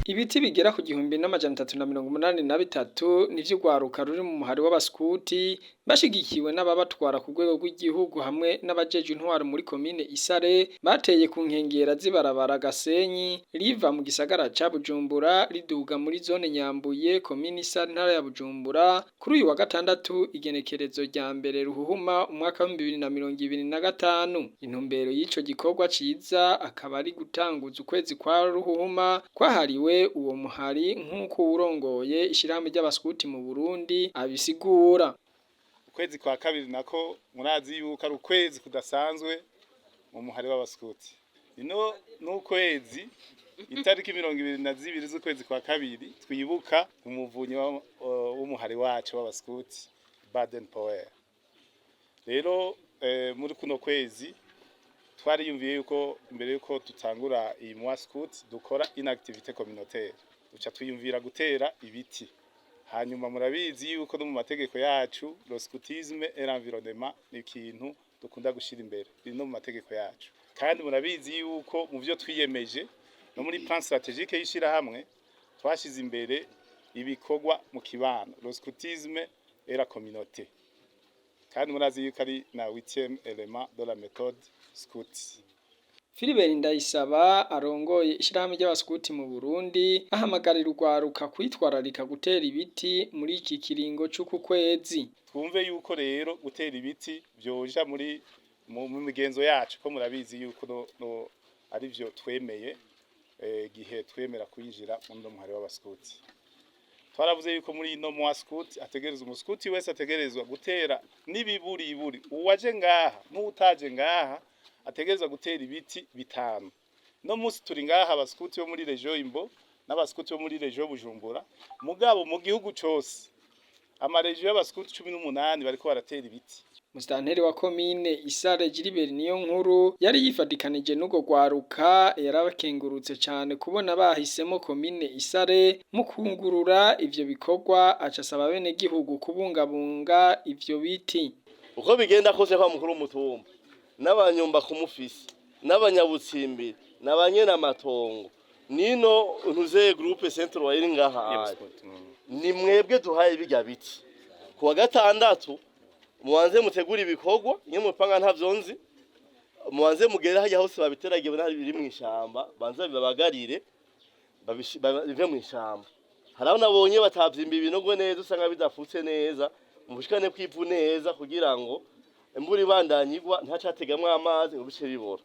Ibiti bigera ku 1383 nivyo urwaruka ruri mu muhari w'abaskuti bashigikiwe n'ababatwara ku rwego rw'igihugu hamwe n'abajejwe intwaro muri komine Isare bateye ku nkengera z'ibarabara Gasenyi riva mu gisagara ca Bujumbura riduga muri zone Nyambuye, komine Isare, intara ya Bujumbura, kuri uyu wa gatandatu igenekerezo rya mbere Ruhuhuma umwaka w'2025. Intumbero y'ico gikorwa ciza akaba ari gutanguza ukwezi kwa Ruhuhuma kwahariwe uwo muhari, nk'uko uwurongoye ishirahamwe ry'abaskuti mu Burundi abisigura. Ukwezi kwa kabiri nako murazi yuko ari ukwezi kudasanzwe mu muhari w'abaskuti. Ino n'ukwezi itariki 22 z'ukwezi kwa kabiri twibuka umuvunyi w'umuhari wacu w'abaskuti, Baden Powell. Rero muri kuno kwezi twariyumviye yuko imbere yuko tutangura iyi mois scout dukora une activité communautaire, duca twiyumvira gutera ibiti. Hanyuma murabizi yuko no mu mategeko yacu le scoutisme et l'environnement ni ikintu dukunda gushira imbere, biri no mu mategeko yacu. Kandi murabizi yuko mu byo twiyemeje no muri plan stratégique y'ishirahamwe twashize imbere ibikorwa mu kibano, le scoutisme et la communauté. Kandi murazi yuko ari na huitième élément de la méthode scout. Philibert Ndayisaba arongoye ishirahamwe ry'abaskuti mu Burundi ahamagarira urwaruka kwitwararika gutera ibiti muri iki kiringo c'uku kwezi. Twumve yuko rero gutera ibiti vyoja muri mu migenzo yacu, ko murabizi yuko no ari vyo twemeye gihe twemera kwinjira muri no muhari w'abaskuti. Twaravuze yuko muri ino mois scout ategerezwa, umuskuti wese ategerezwa gutera n'ibiburiburi, uwaje ngaha n'utaje ngaha ategerezwa gutera ibiti bitanu. No musi turi ngaha abaskuti bo muri région Imbo n'abaskuti bo muri région Bujumbura, mugabo mu gihugu cose ama régions y'abaskuti 18 bariko baratera ibiti. Musitanteri wa komine Isare, Gilbert Niyonkuru, yari yifadikanije n'urwo rwaruka, yarabakengurutse cane kubona bahisemo komine Isare mu kungurura ivyo bikorwa, aca asaba abenegihugu kubungabunga ivyo biti. Uko bigenda kose, kwa mukuru w'umutumba n'abanyumba kumufisi n'abanyabutsimbiri n'abanyenamatongo nino ntuze groupe centre wayiri ngaha, ni mwebwe duhaye bijya biti. Kuwa gatandatu mubanze mutegura ibikorwa iyo mupanga ntavyo nzi, mubanze mugere hajya hose babiteragiye bari biri mw'ishamba, banze bibabagarire bive mw'ishamba. Hari aho nabonye batavyimba ibinogo neza, usanga bidafutse neza, mubushikane kw'ivu neza kugira ngo imvura ibandanye igwa ntacategamwo amazi ngo bice bibora.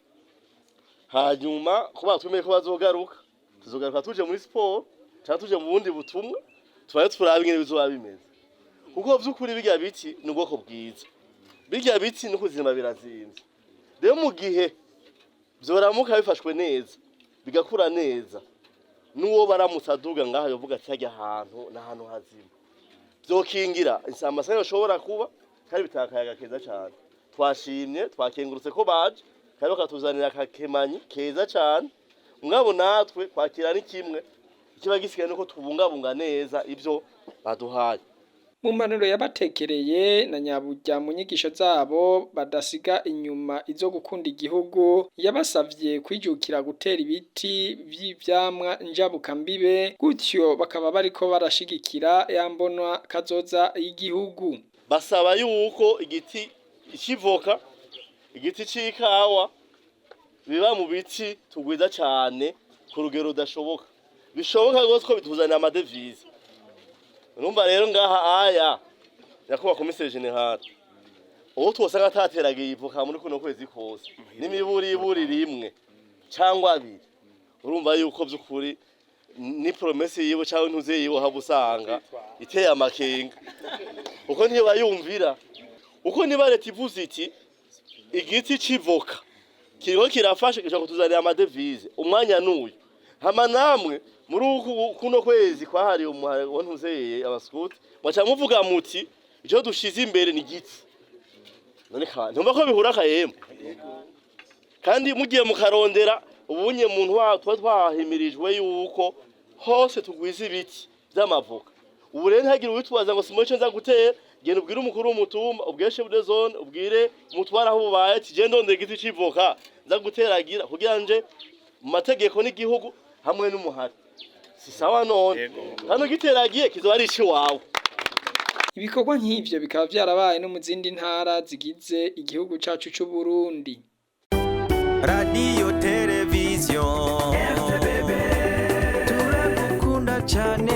Hanyuma ko batwemeye ko bazogaruka, tuzogaruka tuje muri siporo canke tuje mu bundi butumwa, tubaye turabe ingene bizoba bimeze, kuko vy'ukuri birya biti ni ubwoko bwiza. Birya biti no kuzimba birazimvye. Rero mu gihe vyoramuka bifashwe neza bigakura neza, n'uwo baramutse aduga ngaha yovuga ati harya hantu ni ahantu hazima. Vyokingira amasaya yoshobora kuba, kandi bitanga akayaga keza cane. Twashimye, twakengurutse ko baje kandi bakatuzanira akakemanyi keza cane. Mugabo natwe kwakira ni kimwe, ikiba gisigaye nuko tubungabunga neza ivyo baduhaye. Mu mpanuro yabatekereye na nyaburya mu nyigisho zabo badasiga inyuma izo gukunda igihugu, yabasavye kwijukira gutera ibiti vy'ivyamwa njabukambibe, gutyo bakaba bariko barashigikira ya mbonwa kazoza y'igihugu. Basaba yuko igiti c'ivoka, igiti c'ikawa biba mu biti tugwiza cane ku rugero rudashoboka, bishoboka rwose ko bituzanira amadevize. Urumva rero ngaha aya nyakubahwa commissaire général, uwo twosanga atateragiye ivoka muri kuno kwezi kose n'imiburiburi rimwe cyangwa abiri, urumva yuko vy'ukuri ni promesse yiwe cyangwa intuze yiwe haba usanga iteye amakenga, uko ntiba yumvira uko niba leta ivuze iti igiti c'ivoka kiriko kirafasha, gishobora kutuzanira amadevize umwanya n'uyu, hama namwe muri uku kuno kwezi kwahariwe umuhari wa ntuzeye abaskuti mwaca muvuga muti ico dushize imbere ni igiti. None kandi ntumva ko bihura akayemwe? Kandi mugiye mukarondera ubunye muntu wa tuba twahimirijwe yuko hose tugwiza ibiti vy'amavoka. Ubu rero ntihagire uwitwaza ngo simwe ico nza gutera. Genda ubwire umukuru w'umutumba, ubwire chef de zone, ubwire umutwara aho ubaye ati je ndondera igiti c'ivoka nza guteragira kugira nje mu mategeko n'igihugu hamwe n'umuhari. Si sawa none? Yego. Kandi ugiteragiye kizoba ari iciwawe. Ibikorwa nk'ivyo bikaba vyarabaye no mu zindi ntara zigize igihugu cacu c'u Burundi. Radiyo, televiziyo, turagukunda cyane.